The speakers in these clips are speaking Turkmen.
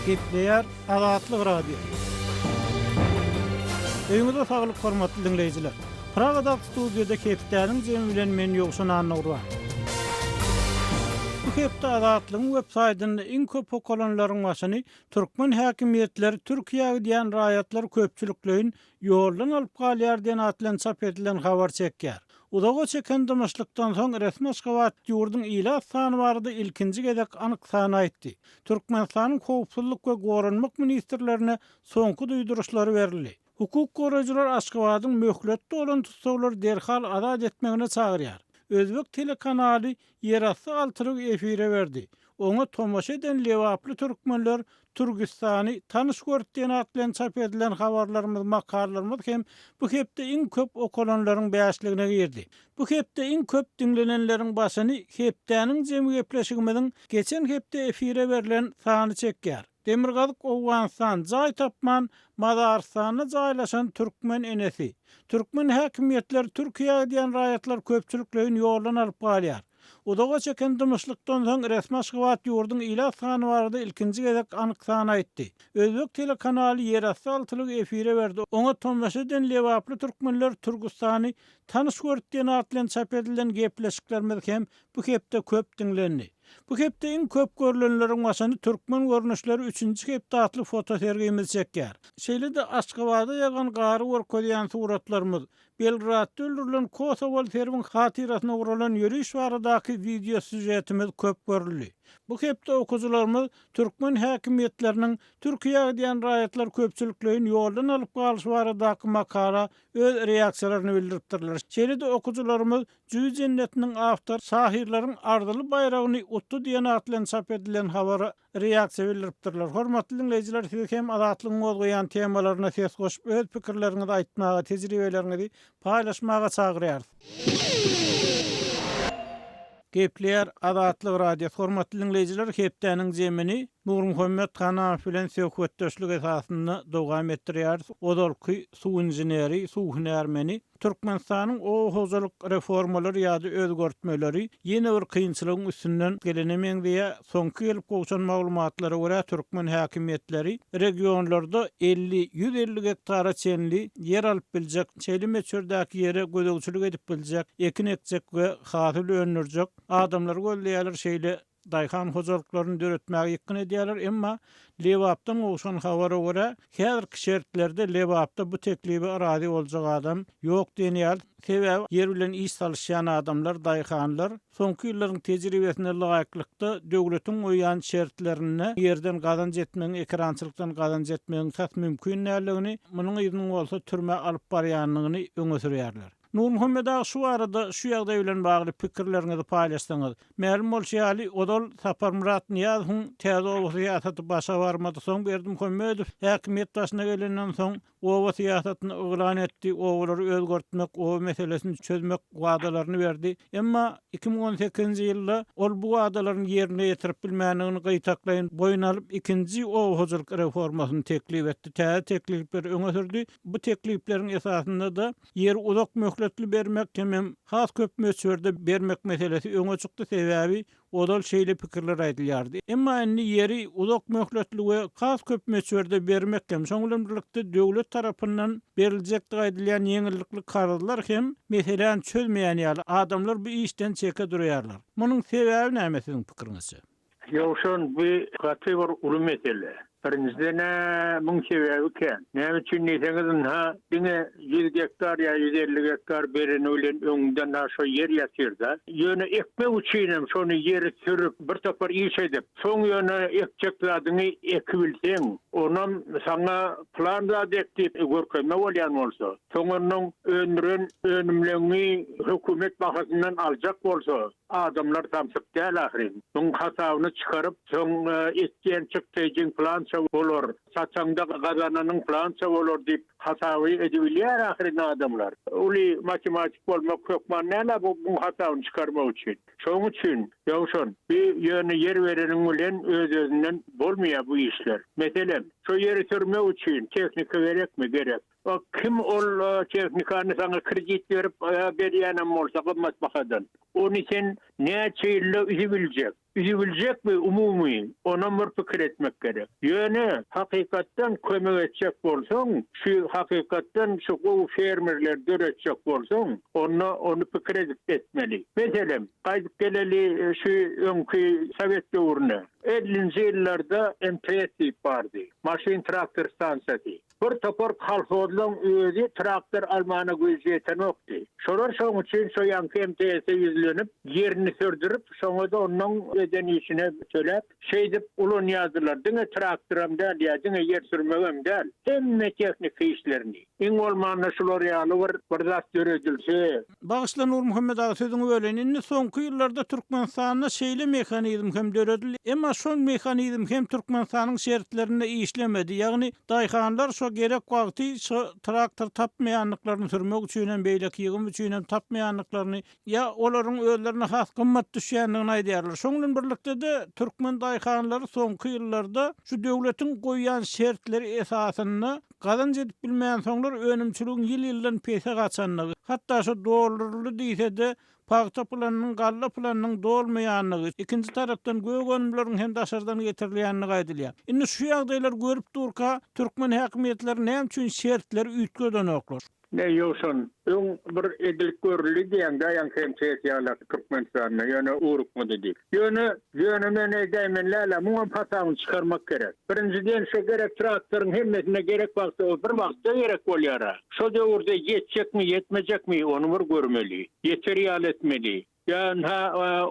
Gepleýär Azatlyk Radiosy. Öýüňize saglyk hormatly diňleýjiler. Pragadaky studiýada hepdäniň jemi bilen men Ýowşan Annagurban. Bu hepde Azatlygyň web saýtynda iň köp okalanlaryň başyny türkmen häkimiýetleri Türkiýä gidýän raýatlary köpçülikleýin ýoldan alyp galýar diýen at bilen çap edilen habar çekýär. Uzaga çeken dymyşlykdan soň resmi Aşgabat ýurduň ilat sany barada ilkinji gezek anyk sany aýtdy. Türkmenistanyň Howpsuzlyk we Goranmak ministrlerine soňky duýduryşlary berildi. Hukuk goraýjylar Aşgabadyň möhleti dolan tussaglary derhal azat etmegine çagyrýar. Özbek telekanaly ýerasty altylygy efire berdi. Oňa tomaşa eden lebaply türkmenler Türgistany tanyş görüp diýen at bilen çap edilen habarlarymyz, makalalarymyz hem bu hepde iň köp okalanlaryň bäşligine girdi. Bu hepde iň köp diňlenenleriň başyny hepdäniň jemi gepleşigimiziň geçen hepde efire berlen sany çekýär. Demirgazyk Owganystan, jaý tapman, mazarystanda jaýlaşan türkmen enesi. Türkmen häkimiýetleri Türkiýä gidýän raýatlary köpçülikleýin ýoldan alyp galýar. Uzaga çeken dymyşlykdan soň resmi Aşgabat ýurduň ilat sany barada ilkinji gezek anyk sany aýtdy. Özbek telekanaly ýerasty altylygy efire berdi, oňa tomaşa eden lebaply türkmenler Türgüstany tanyş görüp diýen at bilen çap edilen gepleşiklerimiz hem bu hepde köp diňlendi. Bu hepde iň köp görlenleriň başyny Türkmen görnüşleri üçünji hepde atly fotosergimiz çekýär. Şeýle-de Aşgabada ýagan gary görkezýän suratlarymyz, Belgradda öldürilen kosowaly serbiň hatyrasyna guralan ýöriş baradaky wideosýužetimiz köp görüldi. Bu hepde okyjylarymyz türkmen häkimiýetleriniň Türkiýä gidýän raýatlary köpçülikleýin ýoldan alyp galyşy baradaky makala öz reaksiýalaryny bildiripdirler. Şeýle-de okyjylarymyz Jüý jennetiniň awtory şahyrlaryň arzyly baýragyny utdy diýen at bilen çap edilen habara reaksiýa bildiripdirler. Hormatly diňleýjiler siz hem Azatlygyň gozgaýan temalaryna ses goşup öz pikirleriňizi aýtmaga, tejribeleriňizi paýlaşmaga çagyrýarys. Gepleýär Azatlyk Radiosy Hormatly diňleýjiler hepdäniň jemini Nurmuhammet Hanamow bilen söhbetdeşlik esasynda dowam etdirýäris. Ozalky suw inženeri, suw hünärmeni Türkmenistanyň oba hojalyk reformalary ýa-da özgertmeleri ýene bir kynçylygyň üstünden gelene meňzeýär. Soňky gelip gowşan maglumatlara görä, türkmen häkimiýetleri regionlarda 50, 150 gektara çenli ýer alyp biljek, şeýle möçberdäki ýere gözegçilik edip biljek, ekin ekjek we hasyl öndürjek adamlary gözleýärler, şeýle daýhan hojalyklaryny döretmäge ýykgyn edýärler, emma Lebapdan gowşan habara görä, häzirki şertlerde Lebapda bu teklibe razy boljak adam ýok diýen ýaly, sebäbi ýer bilen iş salyşýan adamlar, daýhanlar soňky ýyllaryň tejribesine laýyklykda döwletiň goýýan şertlerinde ýerden gazanç etmegiň, ekerançylykdan gazanç etmegiň tas mümkin däldigini, munuň yzynyň bolsa türmä alyp barýandygyny öňe sürýärler. Nurmuhammet aga şu barada şu ýagdaý bilen bagly pikirleriňizi paýlaşsaňyz. Mälim bolşy ýaly, ozal Saparmyrat Nyýazowyň täze oba syýasaty başa barmady, soň Berdimuhamedow häkimiýet başyna gelenden soň oba syýasatyny yglan etdi, obalary özgertmek, oba meselesini çözmek wadalaryny berdi. Emma 2018-nji ýylda ol bu wadalaryny ýerine ýetirip bilmändigini gytaklaýyn boýun alyp, ikinji oba hojalyk reformasyny teklip etdi, täze teklipleri öňe sürdi. Bu teklipleriň esasynda-da Ýeri uzak möhletli bermek hemem has köp möçberde bermek meselesi öňe çykdy, sebäbi ozal şeýle pikirler aýdylýardy. Emma indi ýeri uzak möhletli we has köp möçberde bermek hem, şonuň bilen birlikde döwlet tarapyndan beriljekdigi aýdylýan ýeňillikli karzlar hem meseläni çözmeýän ýaly, adamlar bu işden çeke durýarlar. Munuň sebäbi näme siziň pikiriňizçe? Ýowşan, bu gaty bir uly mesele. Birinjiden-ä, muň sebäbi kän. Näme üçin diýseňiz, ynha, diňe 100 gektar ýa 150 gektar bereni bilen öňüňde-ha şo ýer ýatyr-da. Ýöne ekmek üçinem şony ýeri sürüp, bir topar iş edip, soň ýöne ekjek zadyňy ekibilseň, onam saňa pylan zat ek diýip görkezme bolýan bolsa, soň onnoň öndüren önümleňi hökümet bahasyndan aljak bolsa, Adamlar samsyk däl ahyryn. Muň hasabyny çykaryp, soň etýän çykdajyň pylança bolar, saçaňda gazananyň pylança bolar diýip hasaby edibilýär ahyryn adamlar. Uly matematik bolmak hökman däl-ä bu muň hasabyny çykarmak üçin. Şoň üçin, Ýowşan, bi ýöne ýer bereniň bilen öz-özünden bolmaýar bu işler. Meselem, şo ýeri sürmek üçin tehnika gerekmi? Gerek. Kim ol tehnikany saňa kredit berip berýänem bolsa gymmat bahadan, ony sen näçe ýylda üzübiljek? Üzübiljekmi umumy, onam bir pikir etmek gerek. Ýöne hakykatdan kömek etjek bolsaň, şu hakykatdan şu gowy fermerleri döretjek bolsaň, onda ony pikir edip etmeli. Meselem, gaýdyp geleli şu öňki sowet döwrüne. Ellinji ýyllarda MTS diýip bardy. Maşyn-traktor stansiýasy. Bir topar kolhozlaň özi traktor almana güýji ýetenokdy. Şolar şoň üçin şo ýaňky MTS-e ýüzlenip, ýerini sürdürip, şoňa-da onnoň eden işine töläp, şeýdip ulanýardylar. Diňe traktoram däl ýa diňe ýer sürmegem däl, hemme tehniki işlerini. Iň bolmanda şular ýaly bir bir zat döredilse. Bagyşla Nurmuhammet aga sözüňi böleýin. Indi soňky ýyllarda Türkmenistanda şeýle mehanizm hem döredildi. Emma şol mehanizm hem Türkmenistanyň şertlerinde işlemedi. Ýagny daýhanlar şo gerek wagty şo traktor tapmaýandyklaryny sürmek üçin hem beýleki ýygym üçin hem tapmaýandyklaryny ýa olaryň özlerine has gymmat düşýändigini aýdýarlar. Şoň bilen birlikde-de türkmen daýhanlary soňky ýyllarda şu döwletiň goýýan şertleri esasynda Gazanç edip bilmänsoňlar önümçiligiň ýyl-ýyldan pese gaçandygy, hatda şo dolduryldy diýse-de, pagta planynyň, galla planynyň dolmaýandygy, ikinji tarapdan gök önümleriň hem daşardan getirilýändigi aýdylýar. Indi şu ýagdaýlary görüp durka, türkmen häkimiýetleri näme üçin şertleri üýtgedenoklar? Ne Ýowşan, öň bir edilip görüldi diýýäň-dä ýaňky MTS ýalak Türkmenistanda, ýöne ugrukmady diýip. Ýöne, ýöne men eýdäýmen läle, muňam hasabyny çykarmak gerek. Birinjiden şo gerek traktoryň hemmesine gerek wagtda o bir wagtda gerek bolýar-a. Şo döwürde ýetjekmi, ýetmejekmi, ony bir görmeli. Ýeter ýaly etmeli. Ýa ynha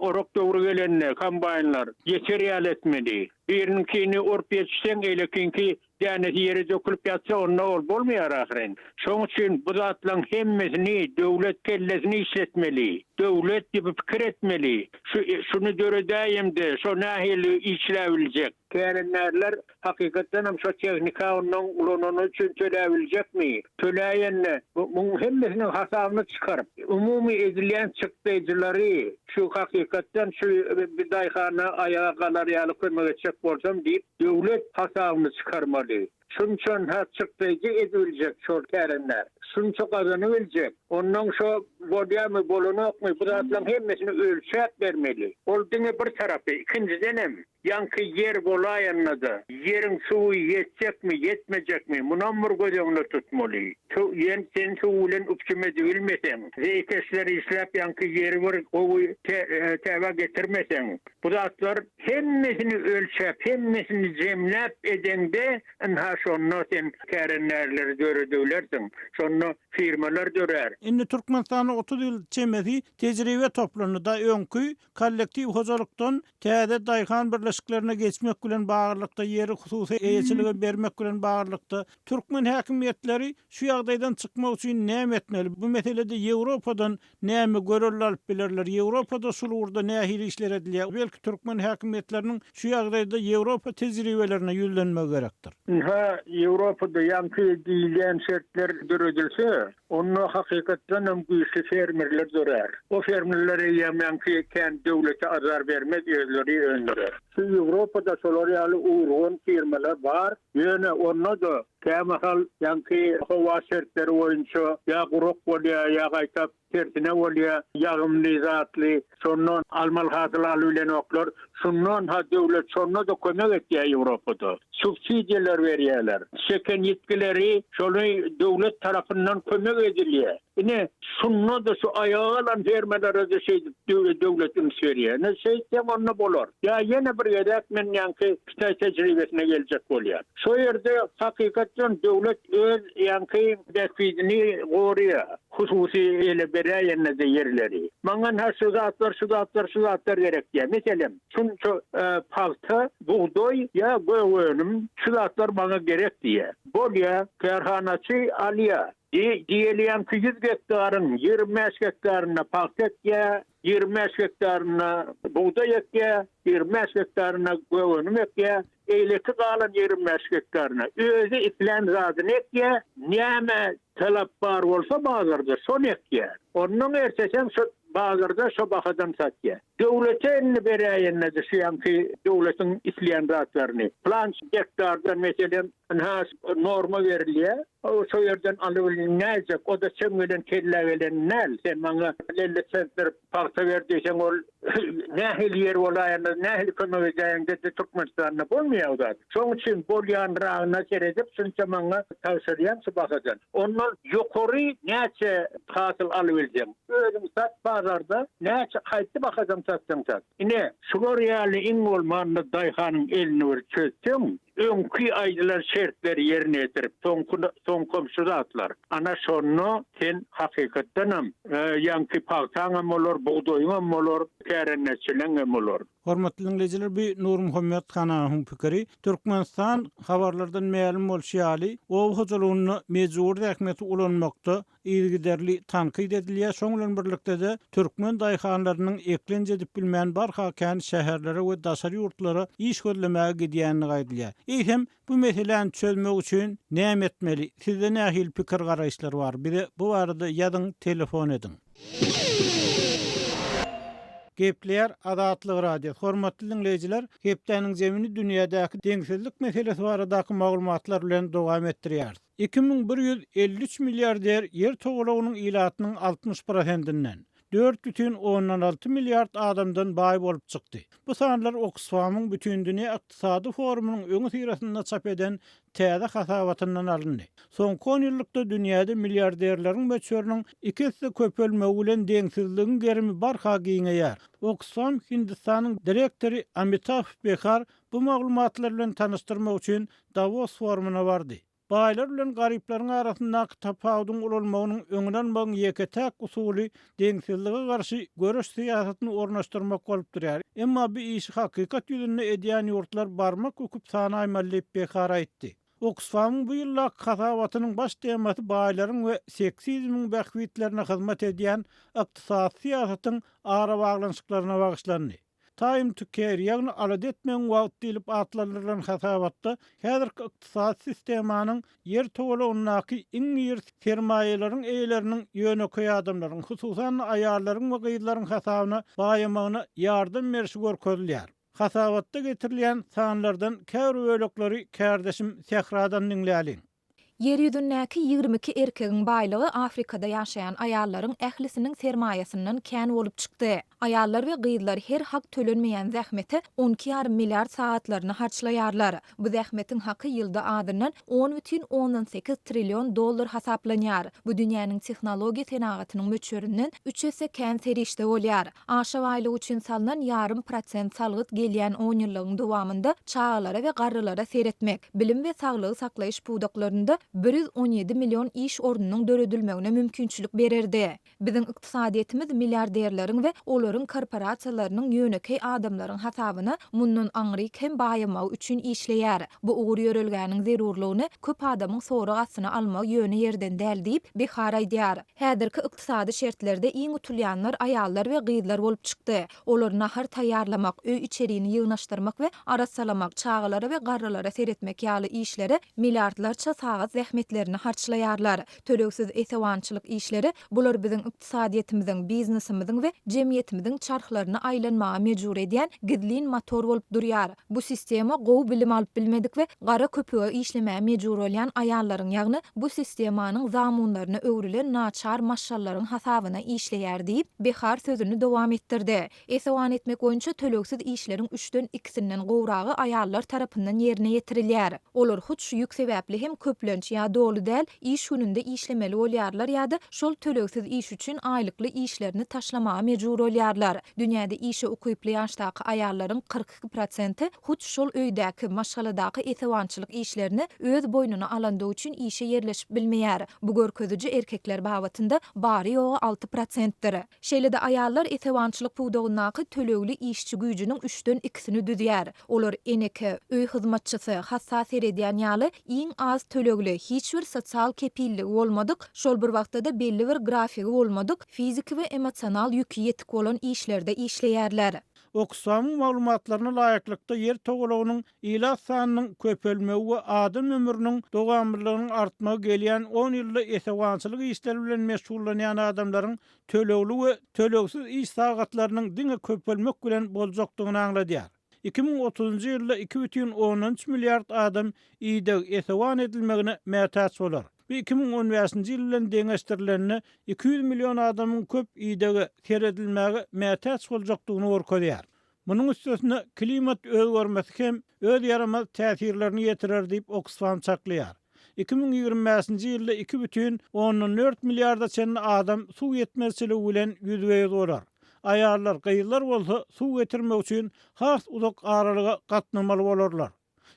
orak döwri gelende kombaýnlar ýeter ýaly etmeli. Biriniňkini orup ýetişseň, eýlekiňki dänesi ýere dökülip ýatsa, onda ol bolmaýar ahyryn. Şoň üçin bu zatlaň hemmesini döwlet kellesini işletmeli. Döwlet ýyby pikir etmeli. Şu şuny döredäýemde şo nähili işläbiljek. Kärendärler hakykatdanam şo tehnika ondan ulanany üçin töläbiljekmi? Töläýende muň hemmesiniň hasabyny çykaryp, umumy edilýän çykdaýjylary şu hakykatdan şu bir daýhana aýaga galar ýaly kömek etjek bolsam diýip, döwlet hasabyny çykarmaly. Şunça-ha çykdaýjy edibiljek şol kärendär. Şunça gazanybiljek. Onnoň şo bolýamy, bolanokmy, bu zatlaryň hemmesini ölçäp bermeli. Ol diňe bir tarapy. Ikinjidenem, Ýaňky ýer bolaýanda-da, ýeriň suwy ýetjekmi, ýetmejekmi, munam bir göz öňünde tutmaly. Suw, ýen sen suw bilen üpjüm edibilmeseň, zeýkeşler işläp ýaňky ýeri bir gowy täbä getirmeseň, bu zatlar hemmesini ölçäp, hemmesini jemläp edeňde, ynha şonda sen kärendärleri döredebilersiň. Şonda firmalar dörär. Indi Türkmenistanda 30 ýyl çemesi tejribe toplandy-da, öňki kollektiw hojalykdan Täze daýhan birleşiklerine geçmek bilen baglylykda ýeri hususy eýeçilige bermek bilen baglylykda türkmen häkimiýetleri şu ýagdaýdan çykmak üçin näme etmeli? Bu meselede Ýewropadan näme görelde alyp bilerler? Ýewropada şul ugurda nähili işler edilýär? Belki türkmen häkimiýetleriniň şu ýagdaýda Ýewropa tejribelerine ýüzlenmegi gerekdir? Ynha, Ýewropada ýaňky diýilýän şertler döredilse, Onda hakykatdan hem güýçli fermerler dörär. O fermerler eýýäm ýaňky kän döwlete azar bermez, özleri öndürer. Şu Ýewropada şolar ýaly urgan firmalar bar, ýöne onda-da kämahal ýaňky howa şertleri boýunça ýa gurak bolýar, ýa gaýtap tersine bolýar, ýagymly zatly, şondan almaly hasyl alybilenoklar. Şundan-ha döwlet şonda-da kömek etýär Ýewropada. Subsidiýalar berýärler. Çeken ýitgileri şony döwlet tarapyndan kömek edilýär. Ine, şunda-da şu aýaga galan fermerlere-de şeýdip döwlet üns berýär. Ine, şeýtseň onda bolar. Ýa ýene bir gezek men ýaňky hytaý tejribesine geljek bolýan. Şo ýerde hakykatdan döwlet öz ýaňky bähbidini goraýar. Hususy ele beräýende-de ýerleri. Maňa ynha şu zatlar, şu zatlar, şu zatlar gerek diýýär. Meselem, şunça pagta, bugdaý ýa gök önüm, şu zatlar maňa gerek diýýär. Bolýar, kärhanaçy alýar. Diýeli ýaňky 100 gektaryň 25 gektarynda pagta ekýär, 25 gektarynda bugdaý ekýär, 25 gektarynda gök önüm ekýär. Beýleki galan 25 gektaryna özi islän zadyny ekýär, näme talap bar bolsa bazarda şony ekýär. Onnoň ertesem şo bazarda şo bahadan satýar. Döwlete indi beräýende-de şu ýaňky döwletiň isleýän zatlaryny, pylança gektardan meselem. Ynha, norma berilýär. Şo ýerden alybilinäýjek. O-da çem gelen kellä gelen däl. Sen maňa 50 sentner pagta ber diýseň, ol nähili ýer bolaýanda, nähili kömek edäýeňde-de Türkmenistanda bolmaýar o zat. Şoň üçin bolýanragyna seredip, şunça maňa tabşyrýaň şu bahadan. Ondan ýokary näçe hasyl alybilseň, özüň sat bazarda, näçe haýsy bahadan satsaň sat. Ine, şular ýaly iň bolmanda daýhanyň elini bir çözseň, öňki aýdylan şertleri ýerine ýetirip, soňky soňkam şu zatlar. Ana şonda sen hakykatdanam ýaňky pagtaňam bolar, bugdaýyňam bolar, kärendeçileňem bolar. Hormatly diňleýjiler bu Nurmuhammet Hananowyň pikiri. Türkmenistan habarlardan mälim bolşy ýaly, oba hojalygynda mejbury zähmeti ulanmakda yzygiderli tankyt edilýär, şoň bilen birlikde-de türkmen daýhanlarynyň eklenç edip bilmän barha kän şäherlere we daşary ýurtlara iş gözlemäge gidýändigi aýdylýar. Eýsem, bu meseläni çözmek üçin näme etmeli? Sizde nähili pikir-garaýyşlar bar? Bize bu barada ýazyň, telefon ediň. Gepleýär Azatlyk Radiosy. Hormatly diňleýjiler, hepdäniň jemini dünýädäki deňsizlik meselesi baradaky maglumatlar bilen dowam etdirýäris. 2153 milliarder Ýer togalagynyň ilatynyň 60 prosentinden, 4,6 milliard adamdan baý bolup çykdy. Bu sanlar Oksfamyň Bütindünýä ykdysady forumynyň öňüsyrasynda çap eden täze hasabatyndan alyndy. Soňky onýyllykda dünýäde milliarderleriň möçberiniň iki esse köpelmegi bilen deňsizligiň gerimi barha giňeýär. Oksfam Hindistanyň direktory Amitabh Behar Bu maglumatlar bilen tanyşdyrmak üçin Dawos forumyna bardy. Baýlar bilen garyplaryň arasyndaky tapawudyň ulalmagynyň öňüni almagyň ýeke-täk usuly deňsizlige garşy göreş syýasatyny ornaşdyrmak bolup durýar. Emma bu işi hakykat ýüzünde edýän ýurtlar barmak büküp sanaýmaly diýip, Bekar aýtdy. Oksfamyň bu ýyldaky hasabatynyň baş temasy baýlaryň we seksizmiň bähbitlerine hyzmat edýän ykdysady syýasatyň arabaglanyşyklaryna bagyşlandy. Time to care, ýagny alada etmegiň wagty diýlip atlandyrylan hasabatda häzirki ykdysady sistemanyň Ýer togalagyndaky iň iri sermaýalaryň eýeleriniň ýönekeý adamlaryň, hususan-da, aýallaryň we gyzlaryň hasabyna baýamagyna ýardam berşi görkezilýär. Hasabatda getirilýän sanlardan käbir bölekleri kärdeşim Sähradan diňläliň. Ýer ýüzündäki 22 erkegiň baýlygy Afrikada ýaşaýan aýallaryň ählisiniň sermaýasyndan kän bolup çykdy. Aýallar we gyzlar her hak tölenmeýän zähmete on iki ýarym milliard sagatlaryny harçlaýarlar. Bu zähmetiň haky ýylda azyndan on bütin ondan sekiz trillion dollar hasaplanýar. Bu dünýäniň tehnologiýa senagatynyň möçberinden üç esse kän serişde bolýar. Aşa baýlyk üçin salnan ýarym prosent salgyt gelýän onýyllygyň dowamynda çagalara we garrylara seretmek, bilim we saglygy saklaýyş pudaklarynda 117 million iş ornunyň döredilmegine mümkinçilik bererdi. Biziň ykdysadyýetimiz milliarderleriň we olaryň korporasiýalarynyň ýönekeý adamlaryň hasabyna mundan aňryk hem baýamagy üçin işleýär. Bu ugur-ýörelgäniň zerurlygyny köp adamyň sorag astyna almagy ýöne ýerden däl diýip, Behar aýdýar. Häzirki ykdysady şertlerde iň utulýanlar aýallar we gyzlar bolup çykdy. Olar nahar taýýarlamak, öý-içerini ýygnaşdyrmak we arassalamak, çagalara we garrylara seretmek ýaly işlere milliardlarça sagat zähmetlerini harçlaýarlar. Tölegsiz esewançylyk işleri, bular biziň ykdysadyýetimiziň, biznesimiziň we jemgyýetimiziň çarhlaryny aýlanmaga mejbur edýän gizlin motor bolup durýar. Bu sistema gowy bilim alyp bilmedik we gara köpüge işlemäge mejbur bolýan aýallaryň, ýagny bu sistemanyň zamunlaryna öwrülen naçar maşgallaryň hasabyna işleýär diýip, Behar sözüni dowam etdirdi. Esewan etmek boýunça tölegsiz işleriň üçden ikisinden gowragy aýallar tarapyndan ýerine ýetirilýär. Olar hut şu ýük sebäpli hem köplenç ýa doly däl iş gününde işlemeli bolýarlar ýa-da şol tölegsiz iş üçin aýlykly işlerini taşlamaga mejbur bolýarlar. Dünýäde işe ukyply ýaşdaky aýallaryň 42 prosenti hut şol öýdäki, maşgaladaky esewançylyk işlerini öz boýnuna alandygy üçin işe ýerleşip bilmeýär. Bu görkeziji erkekler babatynda bary-ýogy alty prosentdir. Şeýle-de aýallar esewançylyk pudagyndaky tölegli işçi güýjüniň üçden ikisini düzýär. Olar eneke, öý hyzmatçysy, hassa seredýän ýaly iň az tölegli, hiç bir sosial kepilligi bolmadyk, şol bir wagtda-da belli bir grafigi bolmadyk, fiziki we emosional ýüki ýetik bolan işlerde işleýärler. Oksfamyň maglumatlaryna laýyklykda, Ýer togalagynyň ilat sanynyň köpelmegi we adam ömrüniň dowamlylygynyň artmagy gelýän on ýylda esewançylyk işleri bilen meşgullanýan adamlaryň tölegli we tölegsiz iş sagatlarynyň diňe köpelmek bilen boljakdygyny aňladýar. 2030-njy ýylda 2,3 milliard adam ideg, esewan edilmegine mätäç bolar. Bu 2015-nji ýyl bilen deňeşdirilende 200 million adamyň köp idege, seredilmäge mätäç boljakdygyny görkezýär. Munuň üstesine, klimat özgermesi hem öz ýaramaz täsirlerini ýetirer diýip, Oksfam çaklaýar. 2025-nji ýylda 2,4 milliarda çenli adam suw ýetmezçiligi bilen ýüzbe-ýüz bolar. Aýallar, gyzlar bolsa suw getirmek üçin has uzak aralyga gatnamaly bolarlar.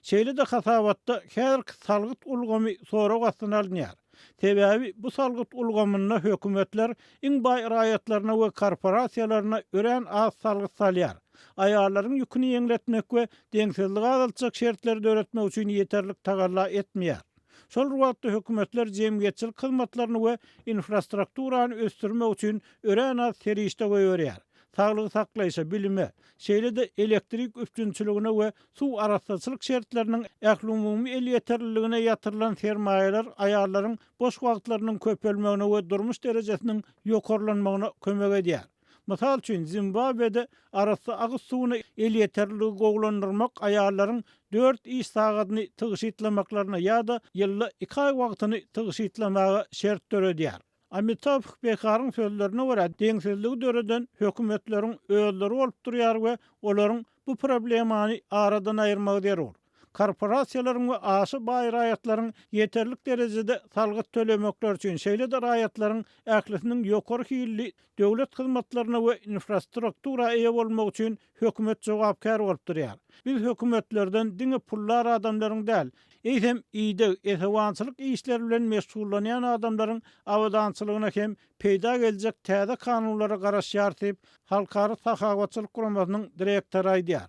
Şeýle-de hasabatda häzirki salgyt ulgamy sorag astyna alynýar. Sebäbi bu salgyt ulgamynda hökümetler iň baý raýatlaryna we korporasiýalaryna örän az salgyt salýar. Aýallaryň ýüküni ýeňletmek we deňsizligi azaltjak şertleri döretmek üçin ýeterlik tagalla etmeýär. Şol bir wagtda hökümetler jemgyýetçilik hyzmatlaryny we infrastrukturany ösdürmek üçin örän az serişde goýberýär. Saglygy saklaýşa, bilime, şeýle-de elektrik üpjünçiligine we suw arassaçylyk şertleriniň ählumumy elýeterliligine ýatyrylan sermaýalar aýallaryň boş wagtlarynyň köpelmegine we durmuş derejesiniň ýokarlanmagyna kömek edýär. Mysal üçin, Zimbabwede arassa agyz suwuna elýeterliligi gowulandyrmak aýallaryň dört iş sagadyny tygşytlamaklaryna ýa-da ýylda iki aý wagtyny tygşytlamaga şert döredýär. Amitabh Bekaryň sözlerine görä, deňsizligi döreden hökümetleriň özleri bolup durýar we olaryň bu problemany aradan aýyrmagy zerur. Korporasiýalaryň we aşa baý raýatlaryň ýeterlik derejede salgyt tölemekleri üçin, şeýle-de raýatlaryň ählisiniň ýokary hilli döwlet hyzmatlaryna we infrastruktura eýe bolmagy üçin hökümet jogapkär bolup durýar. Biz hökümetlerden diňe puldar adamlaryň däl, eýsem, ideg, esewançylyk işleri bilen meşgullanýan adamlaryň abadançylygyna hem peýda geljek täze kanunlara garaşýarys diýip, Halkara sahawatçylyk guramasynyň direktory aýdýar.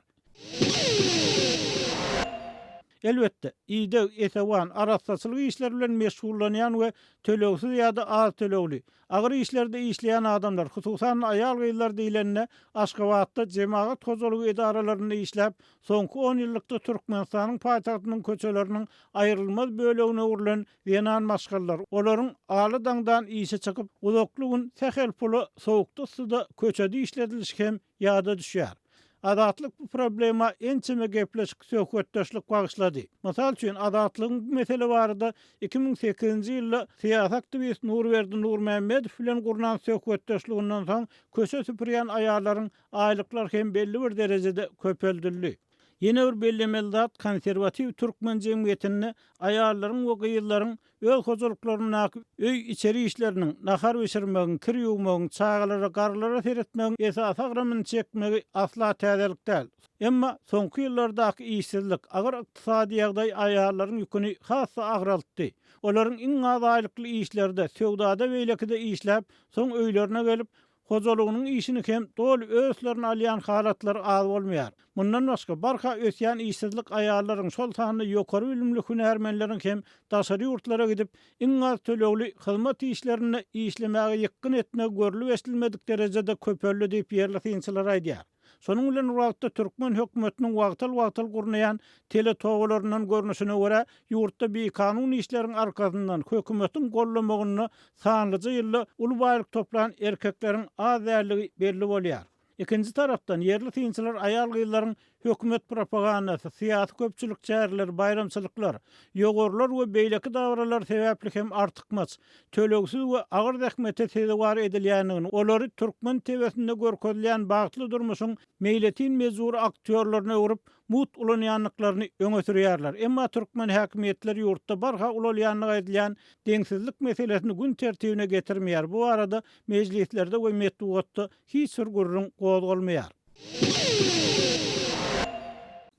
Elbetde, ideg, esewan, arassaçylyk işleri bilen meşgullanýan we tölegsiz ýa-da az tölegli, agyr işlerde işleýän adamlar, hususan-da aýal-gyzlar diýlende, Aşgabatda jemagat hojalygy edaralarynda işläp, soňky onýyllykda Türkmenistanyň paýtagtynyň köçeleriniň aýrylmaz bölegine öwrülen zenan maşgalalar, olaryň ala-daňdan işe çykyp, uzakly gün sähel pula sowukda-yssyda köçede işledilişi hem ýada düşýär. Azatlyk bu problema ençeme gepleşik, söhbetdeşlik bagyşlady. Mysal üçin, Azatlygyň bu mesele barada 2008-nji ýylda syýasy aktiwist Nurberdi Nurmämmedow bilen gurnan söhbetdeşliginden soň köçe süpürýän aýallaryň aýlyklary hem belli bir derejede köpeldildi. Ýene bir bellemeli zat, konserwatiw türkmen jemgyýetinde aýallaryň we gyzlaryň öz hojalyklaryndaky öý-içeri işleriniň, nahar bişirmegiň, kir ýuwmagyň, çagalara, garrylara seretmegiň esasy agramyny çekmegi asla täzelik däl. Emma soňky ýyllardaky işsizlik, agyr ykdysady ýagdaý aýallaryň ýüküni has-da agraltdy. Olaryň iň az aýlykly işlerde, söwdada-beýlekide işläp, soň öýlerine gelip, Hojalygynyň işini hem doly öz üstlerine alýan halatlary az bolmaýar. Mundan başga, barha ösýän işsizlik aýallaryň, şol sanda ýokary bilimli hünärmenleriň hem daşary ýurtlara gidip, iň az tölegli hyzmat işlerinde işlemäge ýykgyn etmegi görlüp-eşidilmedik derejede köpeldi diýip, ýerli synçylar aýdýar. Şonuň bilen bir wagtda, türkmen hökümetiniň wagtal-wagtal gurnaýan teletobalaryndan görnüşine görä, ýurtda bikanun işleriň arkasyndan, hökümetiň gollamagynda sanlyja ýylda uly baýlyk toplan erkekleriň az däldigi belli bolýar. Ikinji tarapdan, ýerli synçylar aýal-gyzlaryň hökümet propagandasy, syýasy-köpçülik çäreleri, baýramçylyklar, ýogarylar we beýleki dabaralar sebäpli hem artykmaç, tölegsiz we agyr zähmete sezewar edilýändigini, olary türkmen TW-sinde görkezilýän bagtly durmuşyň meýletin-mejbury aktýorlaryna öwrüp, mugt ulanýandyklaryny öňe sürýärler. Emma türkmen häkimiýetleri ýurtda barha ulalýandygy aýdylýan deňsizlik meselesini gün tertibine getirmeýär, bu barada mejlislerde we metbugatda hiç bir gürrüň gozgalmaýar.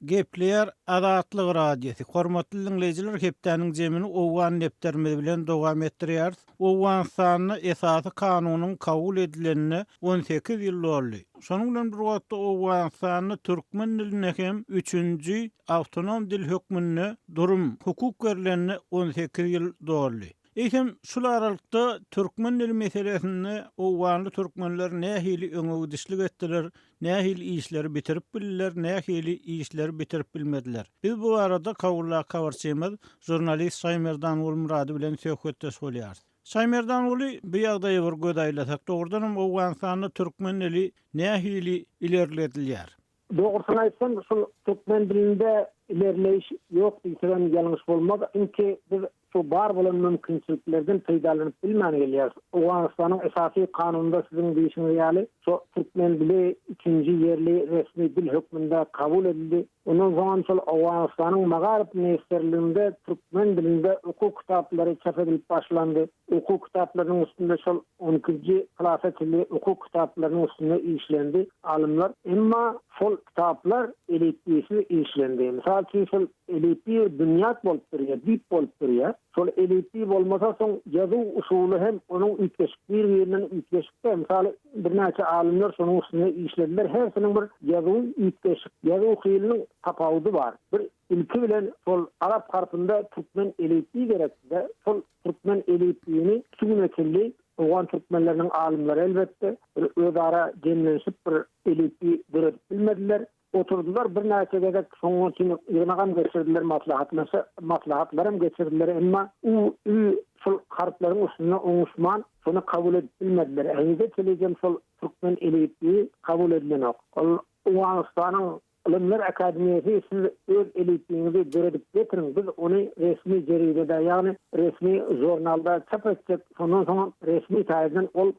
Gepleýär Azatlyk Radiosy. Hormatly diňleýjiler, hepdäniň jemini owgan depderimiz bilen dowam etdirýäris. Owganystanda esasy kanunyň kabul edilenine 18 ýyl doldy. Şonuň bilen bir wagtda Owganystanda türkmen diline hem üçünji awtonom dil hökmünde durum, hukuk berlenine 18 ýyl doldy. Eýsem, şul aralykda türkmen dili meselesinde owganly türkmenler nähili öňe gidişlik etdiler, nähili işleri bitirip bildiler, nähili işleri bitirip bilmediler? Biz bu barada Kabuldaky habarçymyz, žurnalist Şaýmerdan Gulmyrady bilen söhbetdeş bolýarys. Şaýmerdanguly, bu ýagdaýa bir göz aýlasak, dogrudanam Owganystanda türkmen dili nähili ilerledilýär? Dogrusyny aýtsam, şul türkmen dilinde ilerleýiş ýok diýsegem ýalňyş bolmaz. Çünki biz şu bar bolan mümkinçiliklerden peýdalanyp bilmän gelýäris. Owganystanyň esasy kanunynda siziň diýşiňiz ýaly, şu türkmen dili üçünji ýerli resmi dil hökmünde kabul edildi. Ondan soňam şol Owganystanyň Magaryf ministrliginde türkmen dilinde okuw kitaplary çap edilip başlandy. Okuw kitaplarynyň üstünde şol on ikinji klasa çenli okuw kitaplarynyň üstünde işlendi alymlar. Emma şol kitaplar elipbiýsiz işlendi. Mysal üçin şol elipbiý binýat bolup durýar, düýp bolup durýar. Şol elipbiý bolmasa soň ýazuw usuly hem onuň üýtgeşik bir-birinden üýtgeşikde. Mysaly birnäçe alymlar şonuň üstünde işlediler. Hersiniň bir ýazuwy üýtgeşik, ýazuw hiliniň tapawudy bar. Bir ilki bilen şol arap harpynda türkmen elipbiý gerekdi-de, şol türkmen elipbiýini şu güne çenli owgan türkmenleriniň alymlary elbetde bir özara jemlenişip bir elipbiý döredip bilmediler. Oturdylar birnäçe gezek, şonuň üçin ýygnagam geçirdiler, maslahatlaşa, maslahatlaram geçirdiler, emma u, ü şol harplaryň üstünde oňuşman, şony kabul edip bilmediler. Henize çenlijem şol türkmen elipbiýi kabul edilenok. Ol Owganystanyň Ylymlar akademiýasy siz öz elipbiýiňizi döredip getiriň, biz ony resmi jeridede, ýagny resmi žurnalda çap etjek, şondan soňam resmi taýdan ol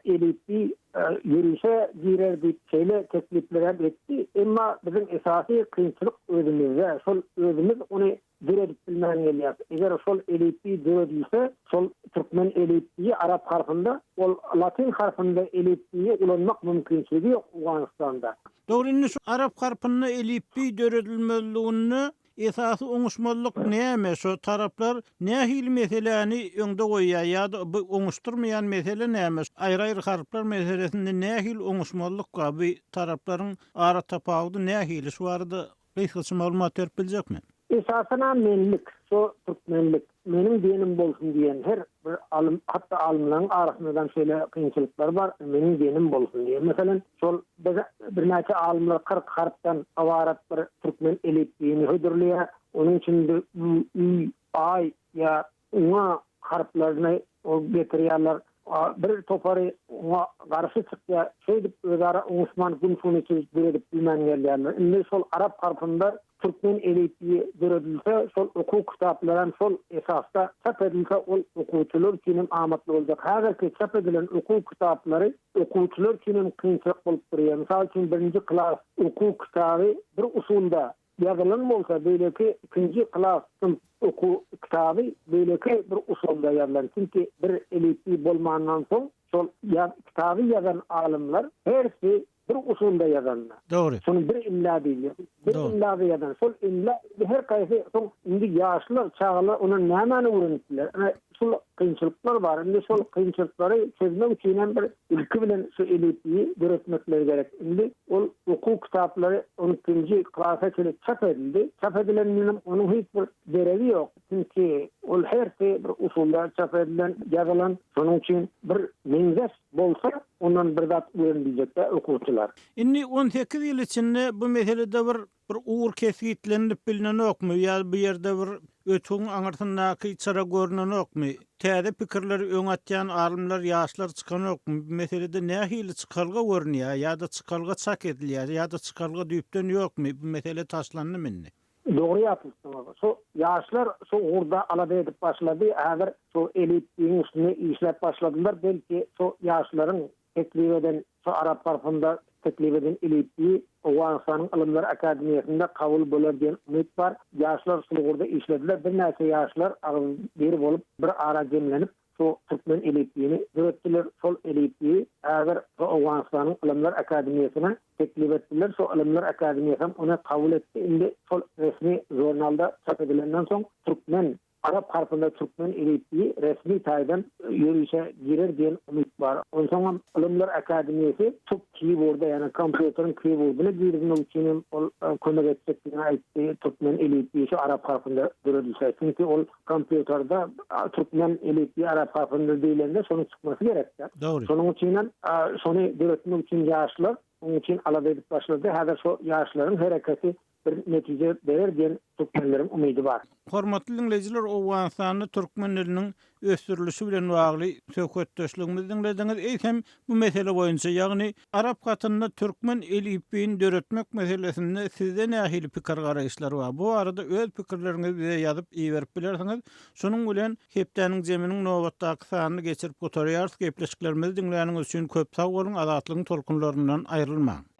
elipbiý ýörişe girer diýip şeýle tekliplerem etdi. Emma biziň esasy kynçylyk özümizde, şol özümiz ony döredip bilmän gelýäris. Eger şol elipbiý döredilse, şol türkmen elipbiýi arap harpynda, ol latyn harpynda elipbiýi ulanmak mümkinçiligi ýok Owganystanda. Dogry indi şu arap harpynda elipbiý döredilmezliginde esasy oňuşmazlyk näme şo taraplar nähili meseläni öňde goýýar ýa-da bu oňuşdyrmaýan mesele näme aýry-aýry harplar meselesinde nähili oňuşmazlyk bar bu taraplaryň ara tapawudy nähili şu barada Gysgaça maglumat berip biljekmi? Esasanam menlik, şo türkmenlik, meniň diýenim bolsun diýen her bir alym, hatda alymlaryň arasyndadam şeýle kynçylyklar bar, meniň diýenim bolsun diýen. Meselem, şol biz birnäçe alymlar 40 harpdan ybarat bir türkmen elipbiýini hödürleýär. Onuň içinde ü, ü, aý ýa Oňa harplaryny getirýärler. Bir topary oňa garşy çykýar. Şeýdip özara oňuşman gün-şuny döredip bilmän gelýärler. Indi şol arap harpynda türkmen elipbiýi döredilse, şol okuw kitaplaram şol esasda çap edilse, ol okuwçylar üçin hem amatly boljak. Häzirki çap edilen okuw kitaplary okuwçylar üçin hem kynçylyk bolup durýar. Mysal üçin, birinji klas okuw kitaby bir usulda Ýazylan bolsa beýleki ikinji klas synp okuw kitaby beýleki bir usulda ýazylan. Çünki bir elipbiý bolmandan soň şol kitaby ýazan alymlar hersi bir usulda ýazanda. Dogry. Şony bir imla diýilýär. Bir imlada ýazan. Şol imla her haýsy soň indi ýaşlar, çagalar ondan nämäni öwrenip biler? Ine şul kynçylyklar bar. Indi şol kynçylyklary çözmek üçin hem bir ilki bilen şu elipbiýi döretmekleri gerek. Indi ol okuw kitaplary on ikinji klasa çenli çap edildi. Çap edilendenem onuň hiç bir deregi ýok. Çünki ol hersi bir usulda çap edilen, ýazylan. Şonuň üçin bir meňzeş bolsa, ondan bir zat öwreniljek-dä okuwçylar. Indi 18 ýyl içinde bu meselede bir Bir ugur kesgitlenilip bilnenokmy ýa bu ýerde bir ötügiň aňyrsyndaky çyra görnenokmy? Täze pikirleri öňe atýan alymlar, ýaşlar çykanokmy? Bu meselede nähili çykalga görünýär ýa-da çykalga çak edilýär ýa-da çykalga düýpden ýokmy? Bu mesele taşlandymy indi? Dogry ýatlypsyňyz. Şu ýaşlar şu ugurda alada edip başlady. Häzir şu elipbiýiň üstünde işläp başladylar. Belki şu ýaşlaryň Teklip eden şu arap harpynda teklip eden elipbiý Owganystanyň Ylymlar akademiýasynda kabul bolar diýen umyt bar. Ýaşlar şul ugurda işlediler. Birnäçe ýaşlar agyz bir bolup bir ara jemlenip şu türkmen elipbiýini döretdiler. Şol elipbiýi häzir şu Owganystanyň Ylymlar akademiýasyna teklip etdiler. Şu Ylymlar akademiýasam ony kabul etdi. Indi şol resmi žurnalda çap edilenden soň türkmen Arap harpynda türkmen elipbiýi resmi taýdan ýörişe girer diýen umyt bar. Onsoňam Ylymlar akademiýasy şu keyboarda, ýagny kompýuteriň keyboardyna girizmek üçin hem ol kömek etjekdigini aýtdy, türkmen elipbiýi şu arap harpynda döredilse. Çünki ol kompýuterde türkmen elipbiýi arap harpynda diýlende şonuň çykmasy gerekdi. Dogry. Şonuň üçinem şony döretmek üçin ýaşlar onuň üçin alada edip başlady. Häzir şo ýaşlaryň hereketi. bir netije berer diýen türkmenleriň umydy bar. Hormatly diňleýjiler Owganystanda türkmen diliniň ösdürilişi bilen bagly söhbetdeşligimizi diňlediňiz. Eýsem bu mesele boýunça, ýagny arap hatynda türkmen elipbiýini döretmek meselesinde sizde nähili pikir-garaýyşlar bar? Bu barada öz pikirleriňizi bize ýazyp iberip bilersiňiz. Şunuň bilen hepdäniň jeminiň nobatdaky sanyny geçirip gutarýarys. Gepleşiklerimizi diňläniňiz üçin köp sag boluň, Azatlygyň tolkunlaryndan aýrylmaň!